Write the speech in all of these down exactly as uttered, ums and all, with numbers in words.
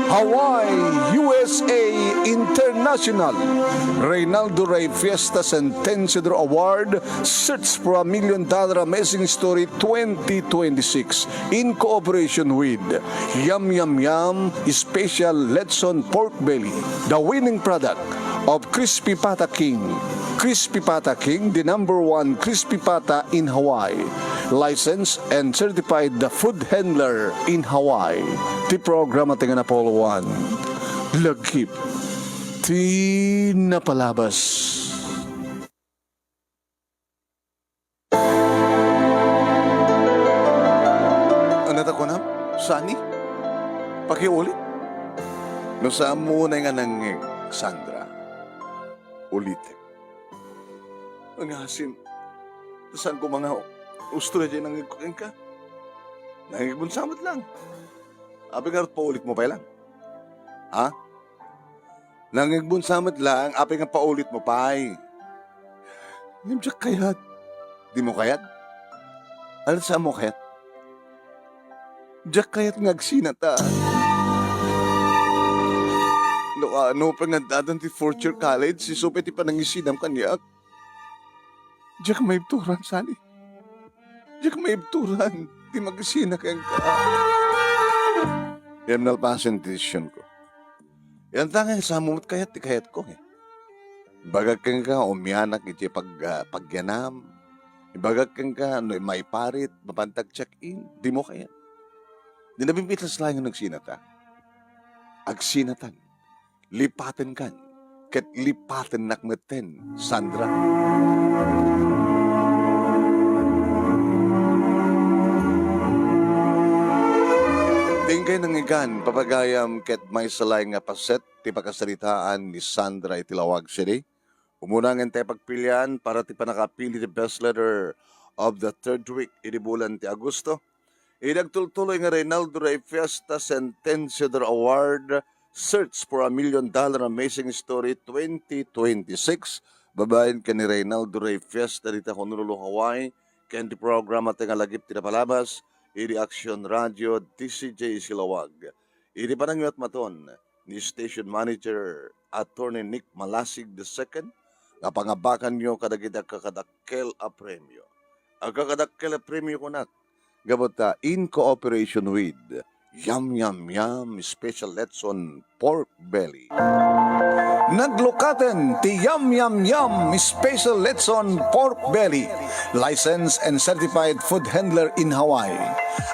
Hawaii, U S A International, Reynaldo Rey Fiesta Sentensiador Award, Search for a Million Dollar Amazing Story twenty twenty-six, in cooperation with Yum Yum Yum Special Lechon Pork Belly, the winning product of Crispy Pata King. Crispy Pata King, the number one crispy pata in Hawaii. Licensed and certified the food handler in Hawaii. Ti programa ti nga napulwan. Lagip ti napalabas. Ano ta kunam? Sani? Pakiulit? No saan mo unay nga nangngeg, Sandra, ulitek. Nga asin, saan ko mga ustura dyan nangngeg ko kenka? Nangngeg mo sa met lang. Apay nga paulit mo pay lang. Ha? Nangngeg mo sa met lang, apay nga paulit mo pay. Ngem diak kayat. Di mo kayat? Ano sa mo kayat? Diak kayat nga agsinatan. No, ano pa nga dadan ti fourth year college, isu pay ti panangisinam kaniak. Diak maibturan, Sani. Diak maibturan ti magisina kenka. Yan nalpasen ti desisyon ko. Yan ta nga, sa mo met kayat ti kayat ko, eh. Ibagak kenka, umianak iti pag-, ah, pagyanam. Ibagak kenka, no maiparit, mapantag check-in, di mo kayat. Di nabimbitas laeng nga agsinata. Agsinatan. Lipatenkan, ket lipatennak metten, Sandra. Dingay nangngegan, papagayam, ket maysa laeng nga paset ti pakasaritaan ni Sandra iti lawag sidi. Umuna ngan ti pagpilian para ti pannakapili ti best letter of the third week idi bulan ti Agosto. Idi agtultuloy nga Reynaldo Rey Fiesta Sentensiador Award, Search for a Million Dollar Amazing Story twenty twenty-six, babaen ken ni Reynaldo Rey Fiesta dita Honolulu, Hawaii, ken ti programa ti nga lagip ti napalabas, idi Action Radio, D C J Silawag. Idi panangngegmaton ni Station Manager Attorney Nick Malasig the second, nga pangabakanyo kadagiti agkakadakkel a premio. Agkakadakkel a premio kunak, gapu ta in cooperation with Yum Yum Yum Special Lechon Pork Belly. Naglukaten ti Yum Yum Yum Special Lechon Pork Belly, licensed and certified food handler in Hawaii.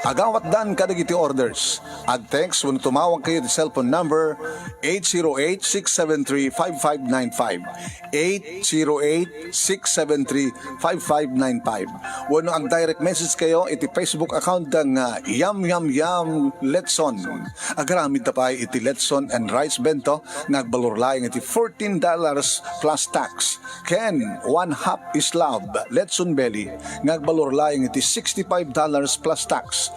Agawatdan kadagiti orders. Ag-text wenno tumawag kayo ti cellphone number eight zero eight, six seven three, five five nine five, eight zero eight, six seven three, five five nine five. Wenno ag-direct message kayo iti Facebook account da nga Yum Yum Yum Letson. Agaramid ta pay iti Letson and Rice Bento nga agbalor laeng iti fourteen dollars plus tax. Ken one half slab Letson Belly nga agbalor laeng iti sixty-five dollars plus tax.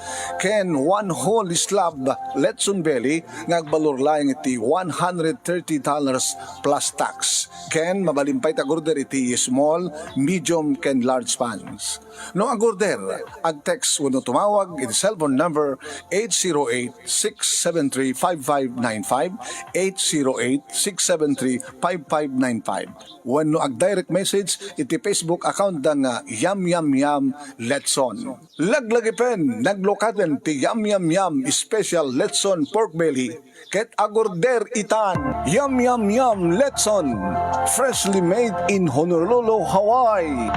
Ken one whole slab Letson Belly nga agbalor laeng iti one hundred thirty dollars plus tax. Ken mabalin pay ti ag-order iti small, medium, ken large pans. No ag-order, ag-text wenno tumawag iti cellphone number eight zero eight, six seven three, five five nine five, eight zero eight, six seven three, five five nine five. Wenno ag-direct message iti Facebook account da nga Yum Yum Yum Letson. Laglagipen, naglukaten ti Yum Yum Yum Special Letson Pork Belly ket ag-order itan. Yum Yum Yum Letson, freshly made in Honolulu, Hawaii.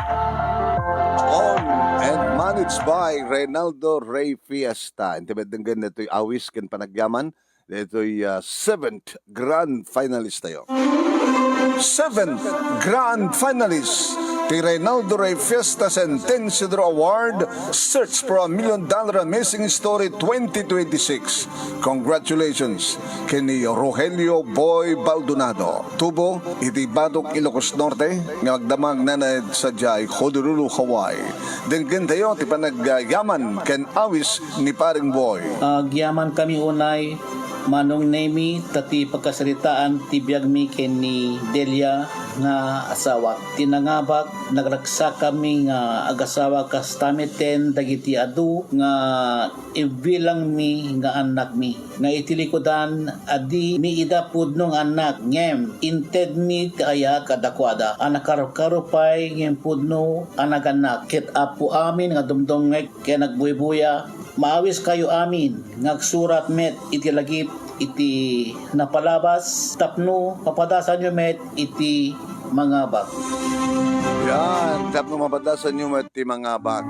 Owned and managed by Reynaldo Rey Fiesta. Inti met denggen daytoy awis ken panagyaman daytoy, ah, seventh grand finalist tayo. Seventh grand finalist ti Reynaldo Rey Fiesta Sentensiador Award, Search for a Million Dollar Amazing Story twenty twenty-six. Congratulations ken ni Rogelio Boy Baldonado, tubo iti Batok, Ilocos Norte, nga agdamag nanad sadiay Honolulu, Hawaii. Denggen tayo ti panagyaman ken awis ni Paring Boy. Agyaman kami unay, Manong Nemi, ta ti pakasaritaan ti biagmi ken ni Delia nga asawa. Ti nangabak, nagraksakkami nga agasawa kasta metten dagiti adu nga ibbilangmi nga annakmi, nga iti likudan, a dimi ida pudno nga annak, ngem intedmi ti aya kadakuada, a nakarukaro pay ngem pudno a nagannak, ket apo amin nga dumdumngeg ken agbuybuya. Maawiskayo amin nga agsurat met iti lagip iti napalabas tapno papadasanyo met iti mangabak. Yan, tapno mapadasanyo met ti mangabak.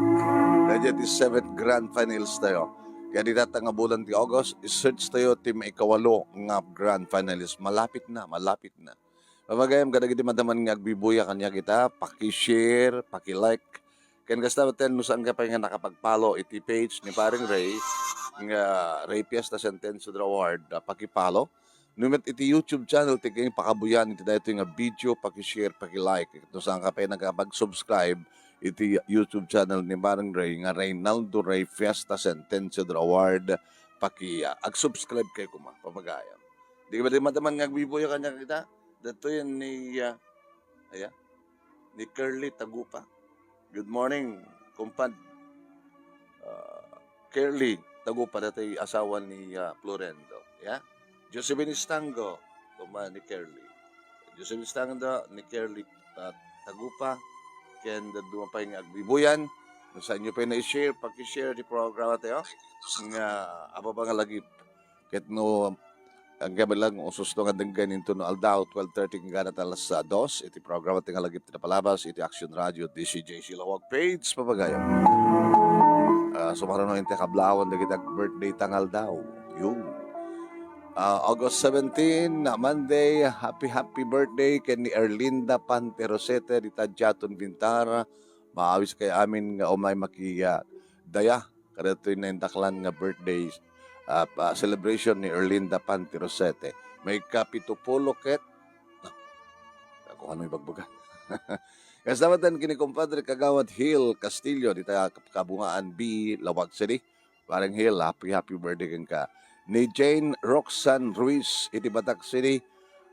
Daydiay ti seventh grand finals tayo. Kaya dita nga bulan ti August, i-search tayo ti maikawalo nga grand finalist. Malapit na, malapit na. Pagayam kadagiti madaman nga agbibuya kaniak ita, paki-share, paki-like. Ken kasta metten no saanka pay nga nakapag-follow iti page ni Paring Ray, nga Ray Fiesta Sentencio de la Ward, ah, paki-follow. No met iti YouTube channel ti kayatyo pakabuyan iti daytoy nga video, paki-share, paki-like. No saanka pay nakapag-subscribe iti YouTube channel ni Paring Ray nga Reynaldo Ray Fiesta Sentencio de la Ward, paki, ah, ag-subscribe kayo koma, papagayam. Di ka ba di madaman nga agbibuya kaniak ita? Daytoy ni, ah, aya, ni Curly Tagupa. Good morning, kumpad. Ah, Curly Tagupa, daytoy asawa ni, ah, Florendo. Ya? Josephine Estango, kuma ni Curly. Josephine Estango, ni Curly, ah, Tagupa. Ken dadduma pay nga agbibuyan. No saanyo pay na-share, paki-share ti programa tayo. Nga, ababa nga lagip. Ket no, ang gabi lang, ususto nga denggen inton no aldaw, twelve thirty hanggang alas dos, iti programa ti nga lagip ti napalabas, iti Action Radio, D C J C Lawag page, papagayam. Ah, sumaruno inti kablawan dagiti birthday ta nga aldaw. Yung, ah, August seventeen, na Monday, happy, happy birthday ken ni Erlinda Panterosete, dita Jaton Bintara. Maawis kay amin nga umay maki, ah, daya kadatoy naindaklan nga birthday, ah, pa-, celebration ni Erlinda Pantirosete. May kapitupulo ket, ah, ako ano ibagbaga. Kasdawatan kini kumpadre Kagawad Hill Castillo, dita kabungaan B, Lawag City. Parang Hill, happy, happy birthday kenka. Ni Jane Roxanne Ruiz, iti Batak City.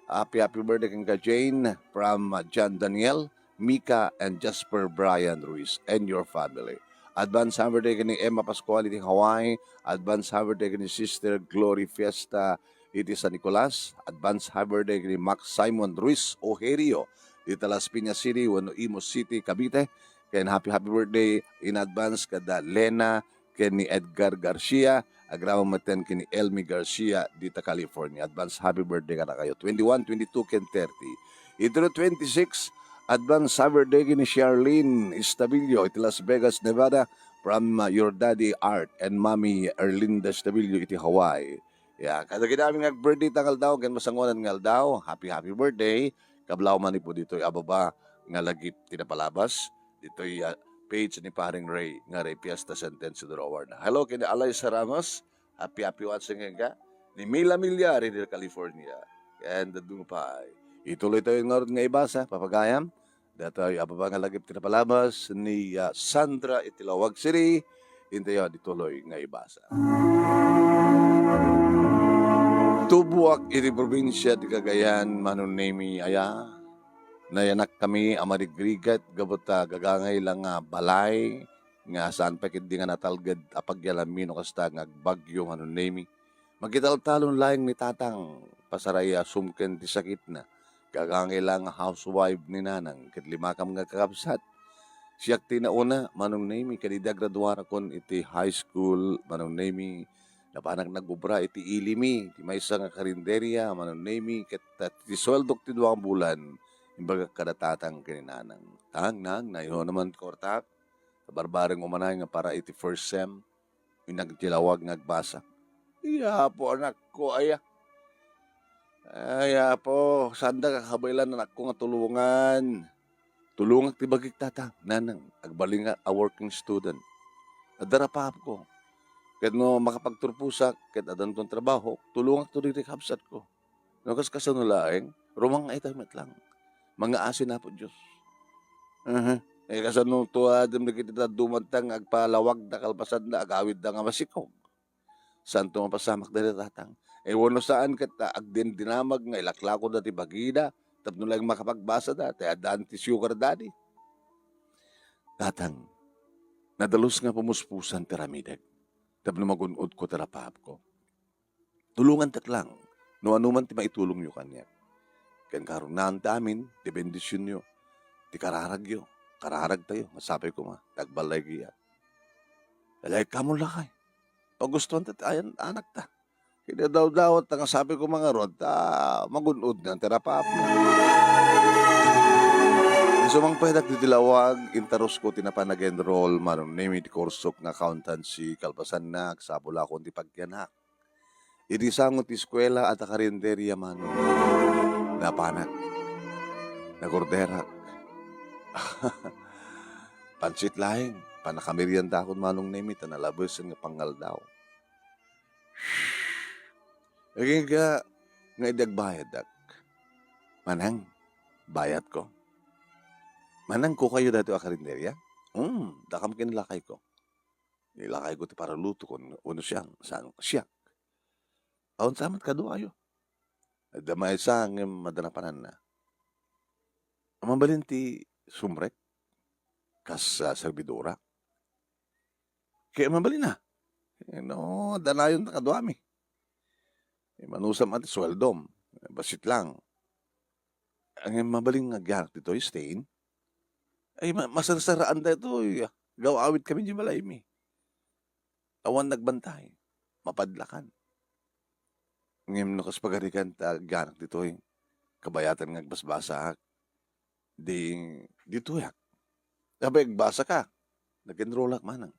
Happy, happy birthday kenka, Jane, from, uh, John Daniel. Mika and Jasper Brian Ruiz and your family. Advance happy birthday ken ni Emma Pascual iti Hawaii. Advance happy birthday ken ni Sister Glory Fiesta iti San Nicolas. Advance happy birthday ken ni Max Simon Ruiz Ojerio iti Las Piñas City wenno Imus City, Cavite. Ken happy, happy birthday in advance kada Lena ken ni Edgar Garcia, agraman metten ken ni Elmi Garcia dita California. Advance happy birthday kadakayo. Twenty-one, twenty-two, ken thirty. Iti twenty-six, advance happy birthday ken ni Charlene Estabillo iti Las Vegas, Nevada, from, uh, your daddy Art and mommy Erlinda Estabillo iti Hawaii. Ya, kadagiti amin nga birthday ta nga aldaw, ken masangonan nga aldaw, happy, happy birthday. Kablaw man ipu ditoy ababa nga lagip ti napalabas. Ditoy, ah, page ni Paring Ray nga Ray Fiesta Sentencio de Rowan. Hello, kini Alaysa Ramos. Happy, happy watching ka. Ni Mila Milyari di California. And the Dupay. Ituloy tayo ngarud nga ibasa, papagayam. Datoy ababa nga lagip ti napalabas ni, ah, Sandra iti Lawag City. Intayo, dituloy nga ibasa. Tubuak iti probinsia ti Cagayan, Manong Nemi, aya. Nayanakkami a marigrigat gapu ta gagangay la nga balay nga saan pay ketdi nga natalged a pagyalammi no kasta nga agbagyo, Manong Nemi. Makitaltalon laeng ni Tatang, pasaray a sumken ti sakitna. Gagangay la nga housewife ni Nanang ket limakam nga kakabsat. Siak ti nauna, Manong Nemi, ket idi agraduarakon iti high school, Manong Nemi, napanak nagobra iti ilimi, ti maysa nga karinderia, Manong Nemi, ket, ah, ti sueldok ti dua nga bulan, imbagak kada Tatang ken ni Nanang, "Tang, Nang, nayno naman ti kuartak?" Barbareng umanay nga para iti first sem, inagtilawag nga agbasa. "Ay, Apo, anakko, aya. Ay, Apo, saanda kakabaelan, anakko, nga tulongan." "Tulongak ti bagik, Tatang, Nanang. Agbalingak a working student. Adda rapaapko. Ket no makapagturposak, ket addanton trabaho, tulongakto dagiti kabsatko." No kas-, kasano laeng, rumang-ay tayo met lang. Mangaasi na po Diyos. Aha. Eh, kasano to, ah, dagiti dadduma ta nga agpalawag da kalpasan da, agawid da nga masikog? Santo mapasamak da Tatang. Eh, wano saan ket, ah, agdindinamag nga ilaklako da ti bagida, tapno laeng makapagbasada, ta addaan ti sugar daddy. Tatang, nadalus nga pumuspusan ti aramidek tapno magun-odko ti rapaapko. Tulongantak lang no anoman ti maitulongyo kaniak. Ken karunaantamin ti bendisionyo, ti kararagyo, kararagtayo, nga sapay koma, ti agballaygiak. Alaykam lakay. Pagustuanta ti ayan anakta. Kinadawdawat ta nga sapay koma ngarud, ta magun-od nga ti rapaapna. Isu mangpedak ditoy lawag, intarusko ti napan nag-enroll, Manong Nemi, ti kursok nga accountancy, kalpasanna, agsapulakon ti pagyanak. Idi sango ti eskuela, adda karinderya, Manong. Napanak. Nagorderak. Pansit laeng, panakameriendakon, Manong Nemi, ta nalabesen nga pangaldaw. Agingga nga idi agbayaddak, Manang, bayadko. Manang, kukayo daytoy a karinderya? Hmm, dakam ken lakayko. Ilakayko ti paralutokon wenno siak, saan, siak. Awan sa met kaduayo. Adda maysa ngem adda napananna. Mabalin ti sumrek kas, ah, serbidora? Ket mabalin a. Eh, no, adda nayon ta kaduami. Eh, manusam a ti sueldom. Eh, bassit lang. Ngem mabalin nga agyanak ditoy, Stain? Ay, ma-, masarsaraan daytoy. Gaw-awidkami diay balaymi. Awan nagbantay. Mapadlakan. Ngem no kas pagarigan ta agyanak ditoy, kabayatan nga agbasbasaak, di, ditoyak. Apay, agbasaka. Nag-enrollak manang.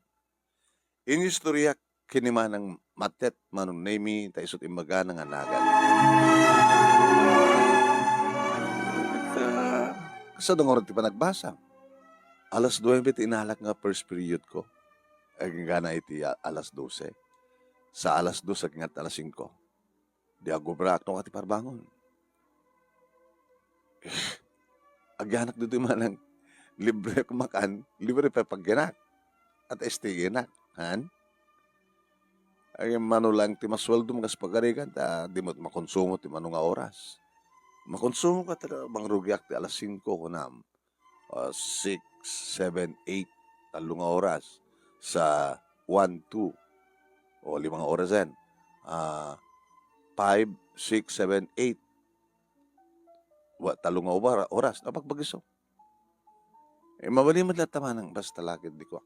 Inistoryak ken ni Manang Matet, Manong Nemi, ta isut' imbagana nga nagan. Kasano ngarud ti panagbasa? Alas nuebe ti inalak nga first period ko. Agingga iti a-, alas dose. Sa alas dos, agingga alas singko. Di agubraak no kati parbangon. Agyanak ditoy manang libre ak makan, libre pay pagyanak. At estigenak, han? Ay, mano lang ti masueldom kas pagarigan, ta di met makonsumo ti mano nga oras. Makonsumo ka ta mangrugiak ti alas singko, kunam. Ah, six, seven, eight, tallo nga oras. Sa one, two, o lima nga oras yan. Ah, five, six, seven, eight. Wa, tallo nga obara-, oras. Napagbagiso. Eh, mabalin met latta manang basta lakid di ko.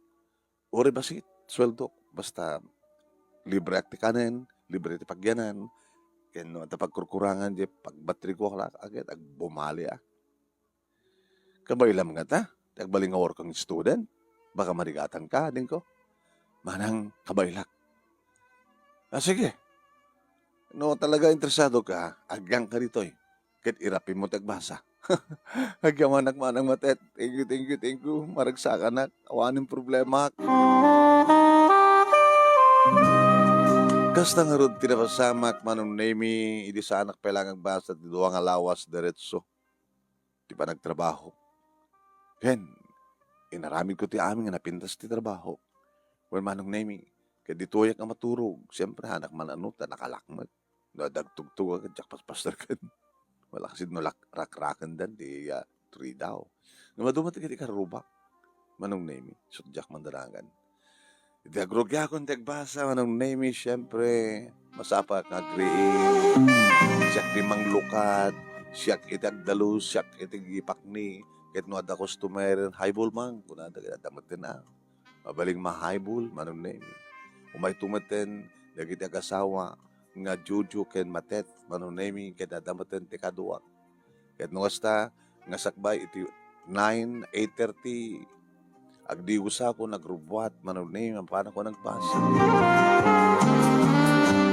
Uray bassit, sueldok. Basta libre ak ti kanen, libre ti pagyanan. Ken no adda pagkurkurangan, di pagbatriko, agyanak, agbumaliak. Kabaylam ngata, ti agbalin nga working student? Baka marigatanka, adingko. Manang kabaylak. Ah, sige. No talaga interesado ka, agyangka ditoy. Ket irapim mo ti agbasa. Agyamanak manang Matet. Thank you, thank you, thank you. Maragsakanak. Awanen problemak. Kasta ngarud ti napasamak, Manong Nemi, idi saanak pay laeng agbasa ti dua nga lawas diretso ti panagtrabaho. Ken, inaramidko ti amin nga napintas ti trabaho. Wen, Manong Nemi, ket ditoyak a maturog, siempre, anak man ano, ta nakalak met. No, dagtugtog, ket diak paspasterken. Wala kasi no lak-, rakrakendan, di, ah, turidaw. No, maduma ti ket ikarrubak. Manong Nemi, isut' diak mandaragan. Iti agrugiakon ti agbasa, Manong Nemi, siempre, masapul nga agriing. Siak ti manglukad, siak iti agdalus, siak iti agipakni. Ket no adda customer, highball man, kunada, ket adda metten a. Mabalin ma-highball, Manong Nemi. Umayto metten dagiti agasawa nga Jojo ken Matet, Manong Nemi, ket adda metten ti kaduak. Ket no kasta, nga sakbay iti nine, eight thirty, agdiwsakon, agrubbuat, Manong Nemi, mapanakon agbasa.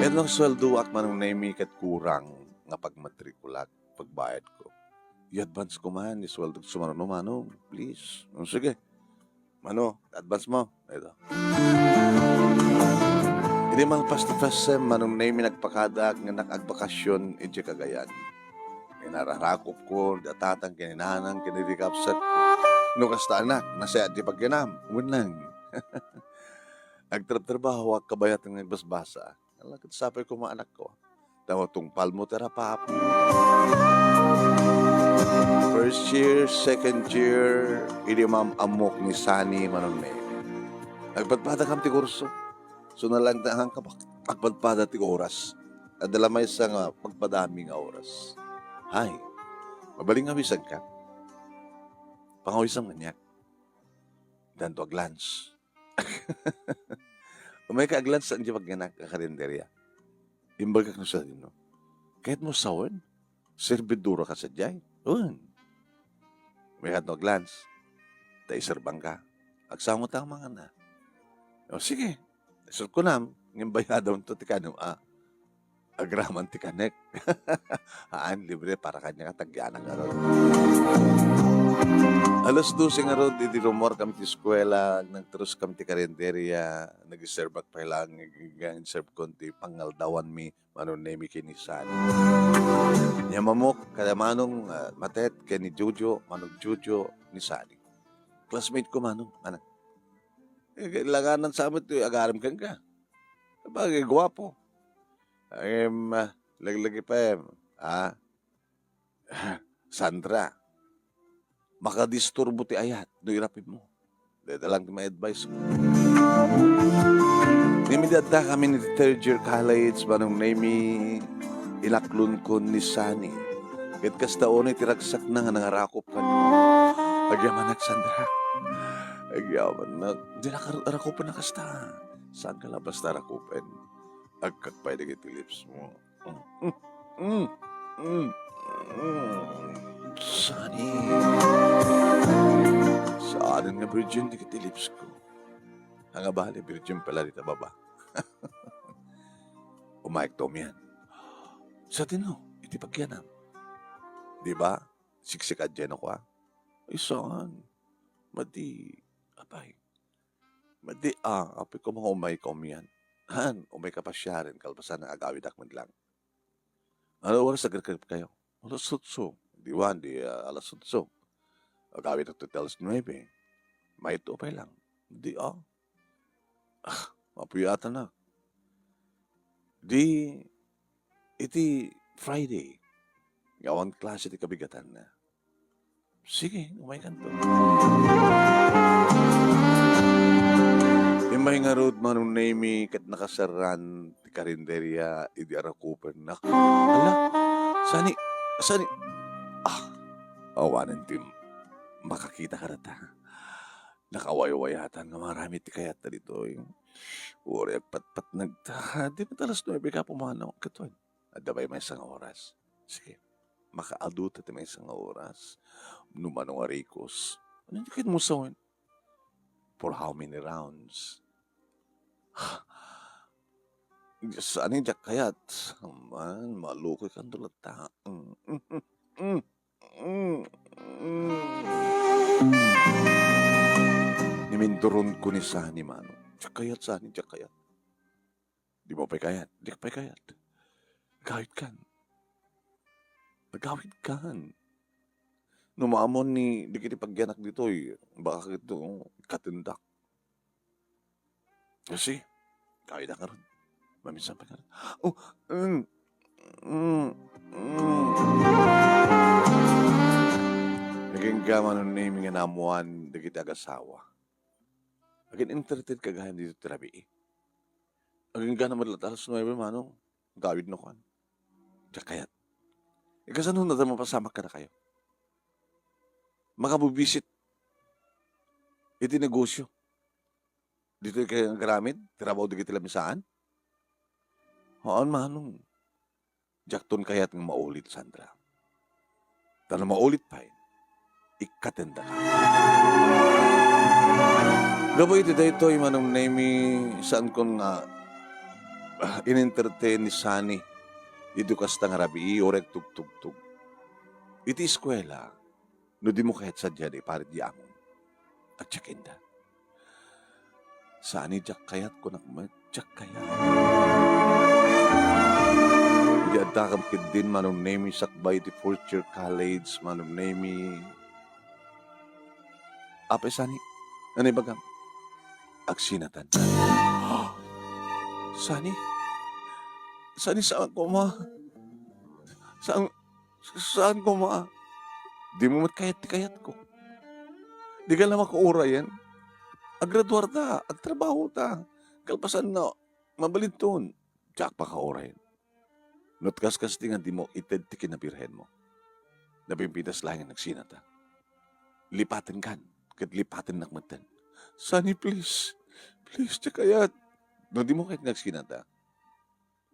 Ket no sueldoak, Manong Nemi, ket kurang nga pagmatrikulak, pagbayadko. I-advance ko man, isueldok sumano, Manong, please. O, sige. Mano, advance mo. Ito. Idi malpas ti first sem, Manong Nemi, nagpakadaak nga anak agbakasyon idiay Cagayan. Inararakop ko, da tatang ken inanang ken idi kabsat. No kasta, anak, nasayaat ti pagyanam. Wen lang. Agtrabtrabahoak kabayatan nga agbasbasa. Ala, ket sapay koma, anakko. Ta no tungpalmo ti rapaap. First year, second year, idi maam-ammok ni Sunny Manong Nemi. Agpadpadakam ti kurso. So, nalangdangan ka, bak-, agpadpada ti oras. Adda la maysa nga pagpadami nga oras. Hay, mabalin nga awisanka. Pangawisam kaniak. Danto aglunch. Umayka aglunch saan ti pagyanak a karinderya. Imbagak no sadino. Kayatmo sawen? Servidora ka sadiay? Wen. Umayka aglunch. Ta iserbangka. Agsangota mangan a. O, sige. Isurkunam, ngem bayadam to ti kanam a. Agraman ti kanek. Haan, libre para kaniak a tagyanak ngarud. Alas dose ngarud, idi rummuar kami ti eskuela, nagturus kami ti karinderya, nag-serve ak pay laeng, nag-serve kon ti pangaldawanmi, Manong Nemi ken ni Sunny. Nia mammok, kada Manong, ah, Matet, ken ni Jojo, Manong Jojo, ni Sunny. Classmate ko, Manong, anak. Eh, kailangan sa amin ti agarem kenka. Bagay, guwapo. Em, ah, laglagipen, ah, Sandra, makadisturbo ti ayat no irapidmo. Dayta lang ti ma-advise ko. Ngem idi adda kami ni third year college, Manong Nemi, inaklonkon ni Sunny. Ket kasta unay ti ragsakna nga nangarakop kaniak. Agyamanak, Sandra. Agyamanak. Dinak ar-, arakupen a kasta. Saanka la basta arakupen. Agkak pay dagiti lips mo. Mm, mm, mm, mm. Sunny. Saanen nga virgin dagiti lips ko. Ania bale, virgin pay la dita baba. Umayek to umian. Sadino, iti pagyanam. Di ba? Siksik a diay no kua? Ay, saan? Madi, apay. Madi, ah, apay ko nga umayka umian. Han, umayka pasiaren kalpasan nga agawidak met lang. Ano oras agrikrip kayo? Alas otso. Di wan, di, ah, alas otso. Agawidak ti alas nuebe. Mayto pay lang. Di, ah. Ah, mapuyatan na. Di, iti Friday, nga awan klase ti kabigatanna. Sige, umaykanto. Immay ngarud, Manong Nemi, ket nakaserran ti karinderya idi arakupennak. Ala, Sunny, Sunny. Ah, awanen ti makakita kadata. Nakawaywayatan nga mangaramid ti kayatta ditoy. Uray agpatpatnagta. Di met alas nuebe ka pumanaw. Ket wen, adda pay maysa nga oras. Sige, makaadu ta ti maysa nga oras. No mano nga rikos. Ano ti ket mo sawen? For how many rounds? Sani, diak kayat. Man, malukoy kanto latta. Mm, mm, mm, mm, mm. Niminduron ko ni Sani, Manong. Diak kayat, Sani, diak kayat. Di mo pay kayat, diak pay kayat. Agawidkan. Agawidkan. No maamon ni, dagiti pagyanak ditoy, baka ket, oh, katendak. Kasi, kayda ngarud. Maminsan pa ngarud. Oh, mm, mm, mm. Agingga, Manong Nemi, nga naammoan dagiti agasawa. Agin-entertain ka gayam ditoy ti rabii. Agingga na met latta alas nuebe, Manong. Gawid no kan. Diak kayat. Ikasano na ta mapasamak kadakayo? Makabubisit iti negosyo. Ditoy kay nga agaramid, trabaho dagiti lamisaan? Haan, Manong. Diakton kayat nga maulit, Sandra. Ta no maulit pay, ikkatendak. Gapu iti daytoy, Manong Nemi, saankon nga, ah, in-entertain ni Sani. Iti kasta nga rabii, uray agtugtugtog. Iti eskuela, no di mo kayat sadiay, iparit di amon. Agdiak inda. Sani, diak kayat, kunak met, diak kayat. Idi addakam ketdin, Manong Nemi, sakbay iti fourth year college, Manong Nemi. Apay, Sani, ano ibagam? Agsinatan. Sani? Sani, saan koma? Saan, saan koma? Dimo met kayat ti kayatko. Dika la makaurayen. Agraduarta, agtrabahota. Kalpasanna, mabalinton. Diak pakaurayen. No kaskas ti nga dimo ited ti kinabirhenmo. Napimpitas laeng nga nagsinata. Lipatenkan, ket lipatennak metten. Sunny, please. Please, diak kayat. No dimo kayat nga agsinata,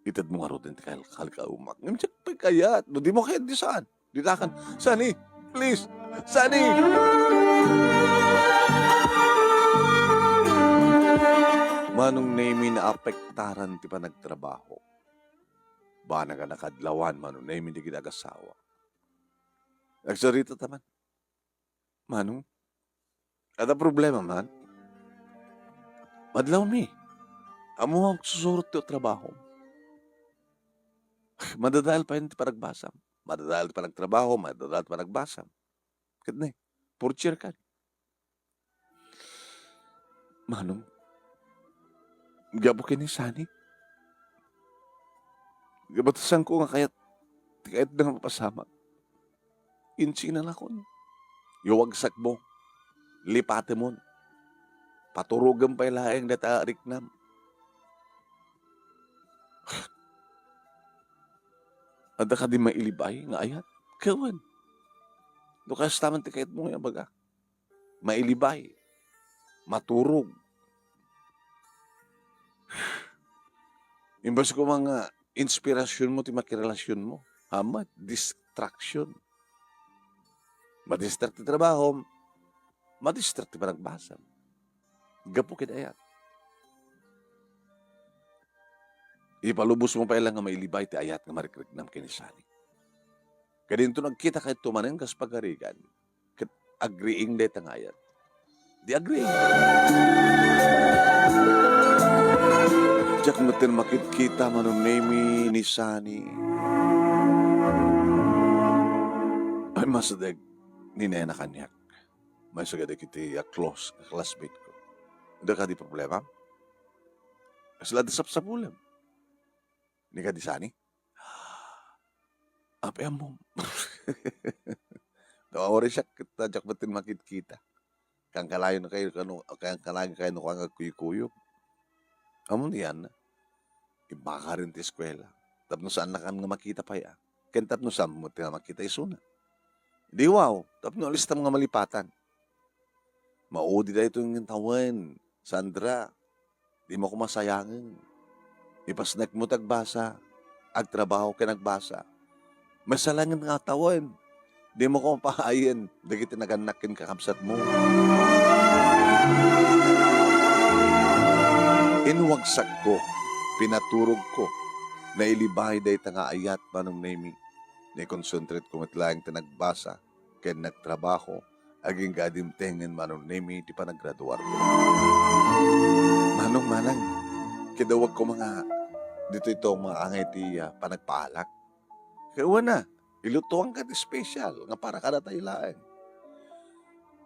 itedmo ngaruden ti kal-, kalkaemak. Ngem diak pay kayat. No dimo kayat, di saan. Ditakan. Sunny, please. Sunny! Manong Nemy, naapektaran ti panagtrabaho. Banag a nakadlawan, Manong Nemy, dagiti agassawa. Nagsaritata man. Manong, adda problema man? Madlawmi. Ammom a agsusurot ti trabahom. Madadael pay ti panagbasam. Madadael ti panagtrabaho, madadael ti panagbasam. Ket ne, fourth year kan. Manong, gapu ken ni Sunny, kabatasanko nga kayat, ti kayatna nga mapasamak. Insinalakon. Iwagsakmo. Lipatemon. Paturogem pay laeng dayta a riknam. Adda kadi mailibay nga ayat? Ket wen. No kasta man ti kayatmo nga ibaga. Mailibay. Maturog. Imbes koma nga inspirasyonmo ti makirelasyonmo. Amat, distraction. Madistract ti trabahom, madistract ti panagbasam. Gapu ken ayat. Ipalubosmo pay la nga mailibay ti ayat nga marikriknam ken ni Sunny. Kadinto nagkita kayto manen kas pagarigan. Ket agriing dayta nga ayat. Di agriing. Diak metten makitkita, Manong Nemy, ni Sunny. Ay, masadeg ni Nena kaniak. Maysa kadagiti a close nga classmate ko. Adda kadi problema? Kasla adda sapsapulem. Ni kadi Sunny? Apay ammom? Nawawaray siak ket diak metten makitkita. Kankalayon kayo kano, kankalayon kayo no kang agkuykuyo. Ammom ti yan? Imbakaren ti eskuela. Tapno saannakan nga makita pay a. Ken tapno saan met nga makita isuna. Di wow, tapno alistam nga malipatan. Maudi daytoy nga tawen, Sandra. Dimo koma sayangen. Ipasnekmo ti agbasa, agtrabaho ken agbasa. Maysa laengen nga tawen. Dimo koma paayen dagiti nagannak ken kakabsatmo. Inwagsakko, pinaturogko, nailibay dayta nga ayat, Manong Nemy. Naikonsentrate ko met laeng ti nagbasa ken nagtrabaho, agingga dimtengen Manong Nemy ti panagraduarko. Manong, Manang, kidawag koma nga ditoy to maangay ti, ah, panagpaalak. Kaya wana, ilutuanka ti special nga para kadatayo laeng.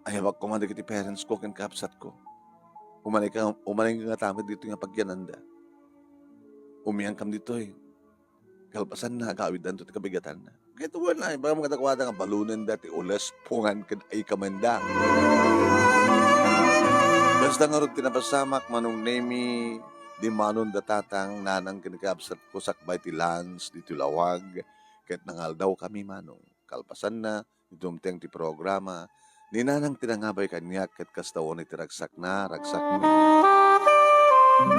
Ayabak koma dagiti parents ko ken kabsatko. Umanay ka, umanay nga tamid ditoy nga pagyananda. Umiankam ditoy. Kalpasanna, agawiddanto ti kabigatanna. Ket wen, ay, baka makadakwada nga balonenda ti ules, pungan ken ay kamenda. Kasta ngarud ti napasamak, Manong Nemy, dimmanon da tatang, nanang ken kabsatko sakbay ti lunch ditoy lawag, ket nangaldawkami, Manong. Kalpasanna, dumteng ti programa, ni Nanang ti nangabay kaniak ket kasta unay ti ragsakna, ragsakmi.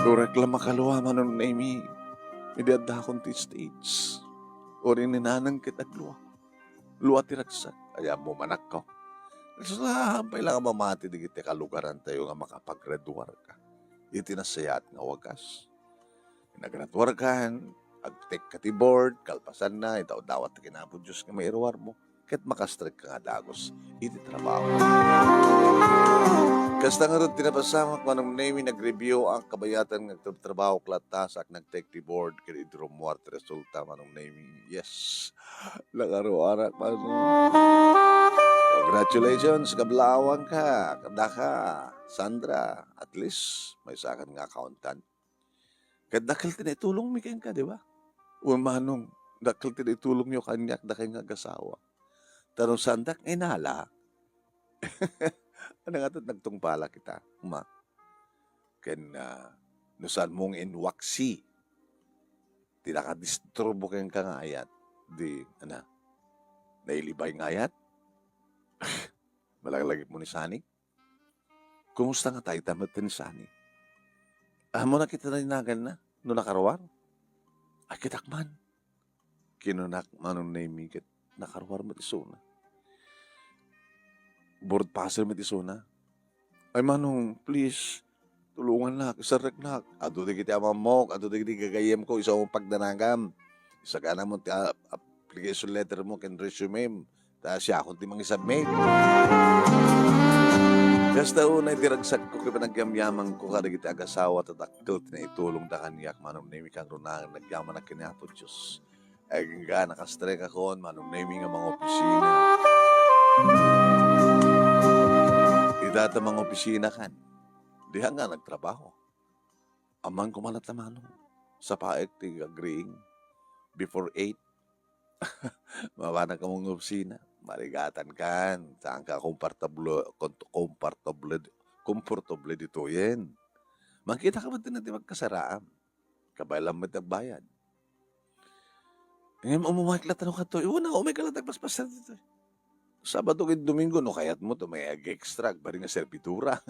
Uray la makalua, Manong Nemy, idi addakon ti stage. Uray ni Nanang ket aglua. Lua ti ragsak, ay ammo manakko. Saan pay la nga mamati dagiti kalugarantayo nga makapagraduarka iti nasayaat nga wagas. Nagraduarkan, agtekka ti board, kalpasanna, idawdawat ti kinapudno nga mairuarmo, ket makastrekka nga dagus iti trabaho. Kasta ngarud ti napasamak, Manong Nemy, nag-review ak kabayatan nga agtrabtrabahok latta sa ak nagtek ti board, ket idi rummuar ti resulta, Manong Nemy. Yes. Nakaruarak, Manong. Congratulations, kablaawangka, kadaka, Sandra. At least, maysakan nga accountant. Ket dakkel ti naitulongmi kenka, di ba? Wen, Manong, dakkel ti naitulongyo kaniak, dakay nga agasawa. Ta no saandak nga inala, ano nga ito't nagtungpalak ita, ma? Ken, ah, no saanmo nga inwaksi, ti nakadisturbo kenka nga ayat, di, ana, nailibay nga ayat? Malaglagipmo ni Sani? Kumusta nga tayta met ni Sani? Ammona ket ti naganna no nakaruar? Ay, kitak man. Kinunak, Manong Nemi, ket nakaruar met isuna. Board puzzle met isuna. Ay, Manong, please, tulongannak, iserreknak. Adu dagiti amammok, adu dagiti gagayyemko, isu a pagdanagam. Isaganam ti a-, application letter mo ken resume. Ta siakon ti mangisubmit. Kasta unay ti ragsakko ken panagyamyamanko kadagiti agasawa ta dakkel ti naitulongda kaniak, Manong Nemi, kangrunaan nagyamanak ken ni Apo Dios. Agingga, nakastrek akon, Manong Nemi, nga mangopisina. Ita ta mangopisina kan, diha nga nagtrabaho. Amanko man latta, Manong. Sapaek ti agriing before eight. Mabanak ka mangopisina. Marigatan kan. Saanka komportable, kon-, komportable, komportable ditoyen. Makita ka met ti nagkasaraam. Kabay lang met agbayad. Ngem umay ka latta no kadto. Iwan na, umay ka latta agpaspasar ditoy. Sabado ken Domingo, no kayatmo to, may ag-extra, agbalin nga servidora.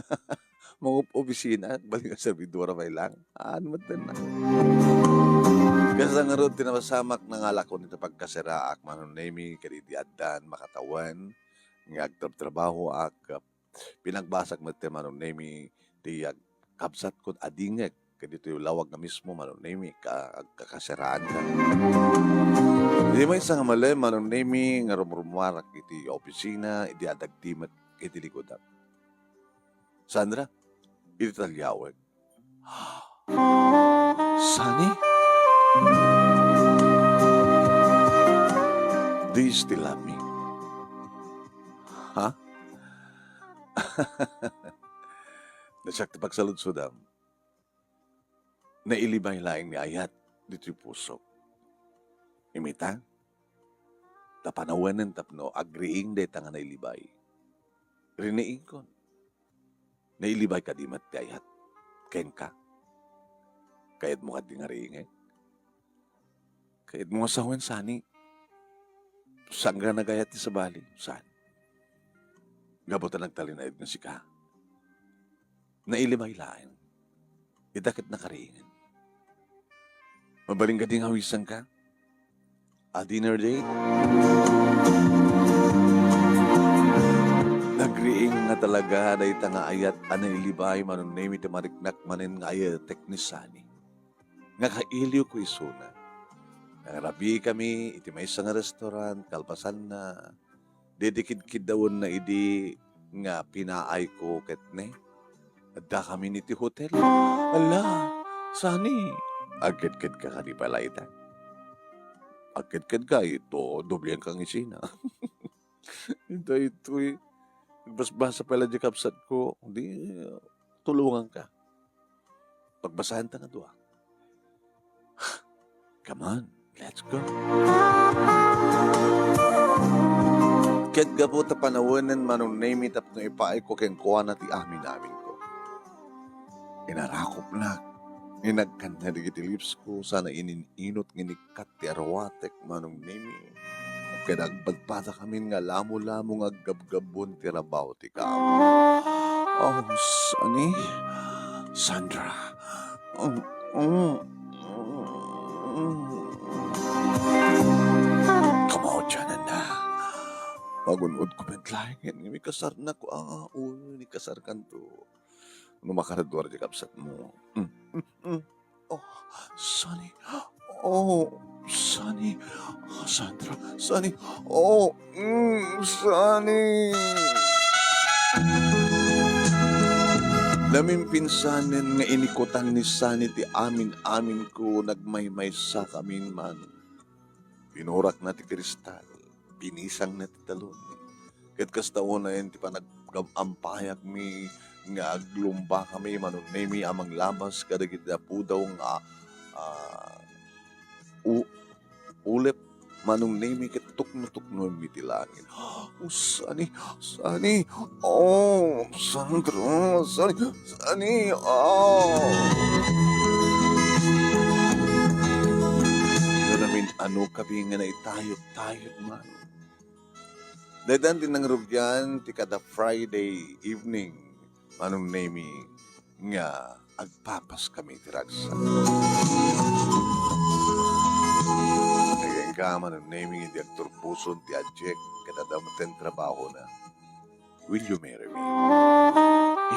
Mangob-opisina, agbalin nga servidora pay lang. Haan met na. Kasta ngarud ti napasamak, nangalakon iti pagkasaraak, Manong Nemi, kadagiti addan makatawen nga agtrabtrabahoak, pinagbasak met ti Manong Nemi ti agkabsatko a dingek kaditoy lawag nga mismo, Manong Nemi, ka-, agkakasaraanka. Idi maysa nga malem, Manong Nemi, nga rumrumuarak iti opisina, idi adda agtimek iti likudak. Sandra, iti taliawek. Sani? Do you still love me? Ha? Nasiak ti pagsaludsodam. Nailibay laeng ni ayat ditoy pusok. Imita, ta panawenen tapno agriing dayta nga nailibay. Riniingkon. Nailibay kadi met ti ayat kenka? Kayatmo kadi nga riingek? Kayatmo nga sawen, Sani? Saan nga nagayat ti sabali, saan? Gapu ta nagtalinaed nga sika. Nailibay laeng. Ita ket nakariingen. Mabalin kadi nga awisanka? A dinner date? Nagriing nga talaga dayta nga ayat a nailibay, Manong Nemi, ti mariknak manen nga ayatek ni Sani. Nga kailiwko isuna. Nangrabikami iti maysa nga restaurant, kalpasanna, didi kidkiddawenna idi nga pinaayko ket ne, addakamin iti hotel. Ala, Sani, agkedkedka kadi pay la ita? Agkedkedka, ito, doblianka nga isina. Daytoy, nagbasbasa pay la di kabsatko. Di, tulonganka. Pagbasaenta nga dua. Come on, let's go. Ket gapu ta panawenen, Manong Nemi, tapno ipaayko kenkuana ti amin-aminko. Inarakopnak, inagkanna dagiti lips ko, sana inin-inot nga inikkat ti arwatek, Manong Nemi. Ket agpadpadakamin nga lamo-lamo nga aggabgabbon ti rabaw ti kaam. Oh, Sani? Sandra? Mm, mm, mm. Kamaudiananna. Magun-odko met laeng nga mikasarnak. Ah, oo, mikasarkanto. No makaraduar di kabsatmo. Mm, mm, mm. Oh, Sani. Oh, Sani. Sandra. Sani. Oh, mm, Sani. Namimpinsanen nga inikutan ni Sani ti amin-aminko, nagmaymaysakamin man. Binurakna ti kristal, binisangna ti talon. Ket kasta unayen ti panagam-ampayakmi nga aglumbakami, Manong Nemi, a manglabas kadagiti napudaw nga, ah, u-, ulep. Manong Nemi, ket tukno-tuknoenmi ti langit. Sani, sani, oh, Sandra, sani, sani, oh. Ngem amin-ano kami nga naitayot-tayot man. Daytan ti nangrugian ti kada Friday evening, Manong Nemi, nga agpapas kami ti ragsak. Nagengka, Manong Nemi, idi agturposon ti adiak ket adda met ti trabahona. Will you marry me?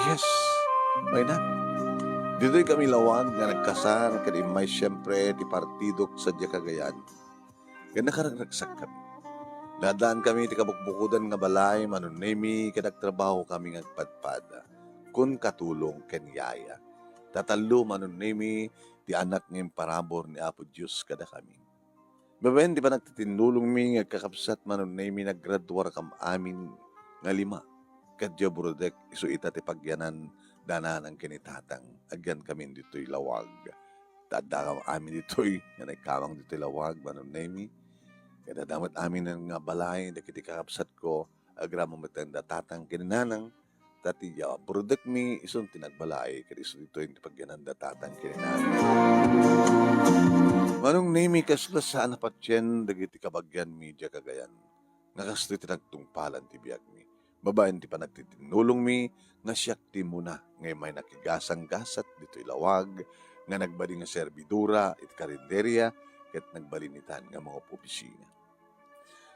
Yes. Why not? Ditoy kami lawag nga nagkasar ket immay siempre ti partidok sadiay Cagayan. Ket nakaragragsak kami. Naadaan kami ti kabukbukodan nga balay, Manong Nemi, ket agtrabaho kami nga agpadpada. Kun katulong ken yaya. Tatallo, Manong Nemi, ti anak nga imparabur ni Apo Dios kadakami. Babaen ti panagtitinnulongmi nga agkakabsat, Manong Nemi, naggraduar kam amin nga lima. Ket diay Burodek, isu ita ti pagyanan da nanang ken ni tatang. Agyan kami ditoy lawag. Adda kam amin ditoy, nga naikamang ditoy lawag, Manong Nemi. Ket adda met amin nga balay, dagiti kakabsatko, agraman met da tatang ken ni nanang. Ta ti, ah, Burodekmi, isun ti nagbalay, ket isu ditoy ti pagyanan da tatang ken ni nanang. Manong Nemi, kasla saan a patien dagiti kabagianmi diay Cagayan. Nga kastoy ti nagtungpalan ti biagmi. Babaen ti panagtitinnulongmi nga siak ti umuna nga immay nakigasanggasat ditoy lawag, nga nagbali nga serbidora iti karinderia, ket nagbalin itan nga mangup-opisina.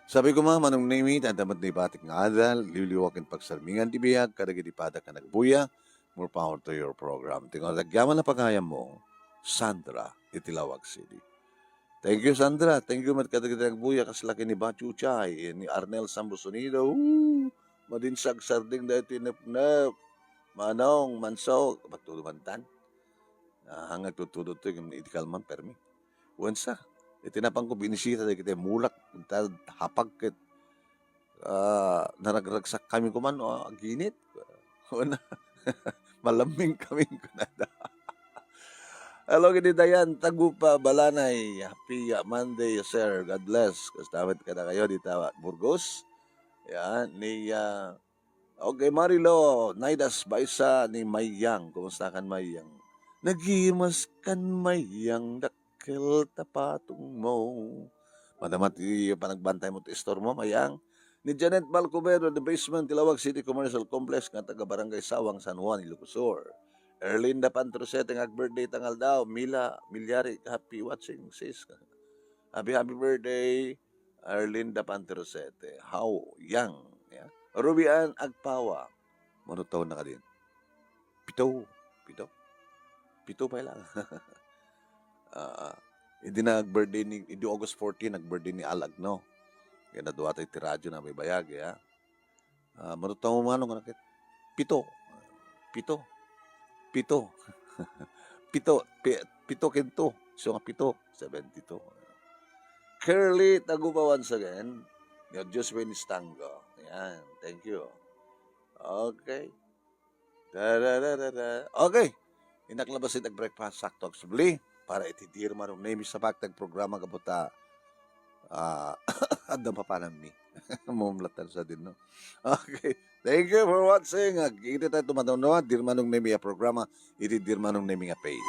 Sabi koma, Manong Nemi, ti adda met naibatik nga adal, liwliwa ken pagsarmingan ti biag kadagiti padak nga nagbuya. More power to your program. Ti nga agyaman a pagayammo, Sandra, iti Lawag City. Thank you, Sandra. Thank you met kadagiti nagbuya, kasla ken ni Bachuchay, ni Arnel Sambusonido. Ooh, madin sagsardeng daytoy nepnep. Manong, Mansok, patulong mantan. Ah, hangag tutudot to, iti kalman, permi. Wensa, iti napanko binisita dagiti mulak, ta hapag ket, ah, naragragsak kami kuman, ah, aginit. Wen, malamming kami kunada. Hello, kini Dayan Tagupa Balanay. Happy, ah, Monday, sir. God bless. Kasta met kadakayo dita Burgos. Yan, ni, ah, okay, Marilo Naidas Baisa ni Mayang. Kumusta kan, Mayang? Nagimas kan, Mayang, dakkel ta patongmo. Madama ti panagbantaymo ti istormo, Mayang. Ni Janet Balcubero, the basement, ti Lawag City Commercial Complex, nga taga Barangay Sawang, San Juan, Ilocos Sur. Erlinda Pantrosete, nga ag-birthday ta nga aldaw. Mila Milyari, happy watching, sis. Happy, happy birthday, Erlinda Pantrosete. How young. Yeah. Ruby Ann Agpawa. Mano taon na kadin? Pito. Pito? Pito pa lang. Ah, idi nag-birthday ni, idi August fourteen, nag-birthday ni Al Agno. Kaya nadua tayo ti radyo na may bayag, ya. Ah, mano taon, Manong, anak, eh? Pito. Pito. Pito. Pito. Pi-, pito ken two. So nga pito. Seventy-two. Curly Taguba once again. Your Diyos Win Stango. Yan. Thank you. Okay. Da, da, da, da, da. Okay. Innak labasit ag-breakfast, sakto agsubli. Para iti dear Manong Nemi sa pagtag programa kabuta. Ah, adda papanammi. Mumlatan sa din, no? Okay. Thank you for watching. Ag-, iti tayo tumatanong, dear Manong Nemi a programa. Iti dear Manong Nemi nga page.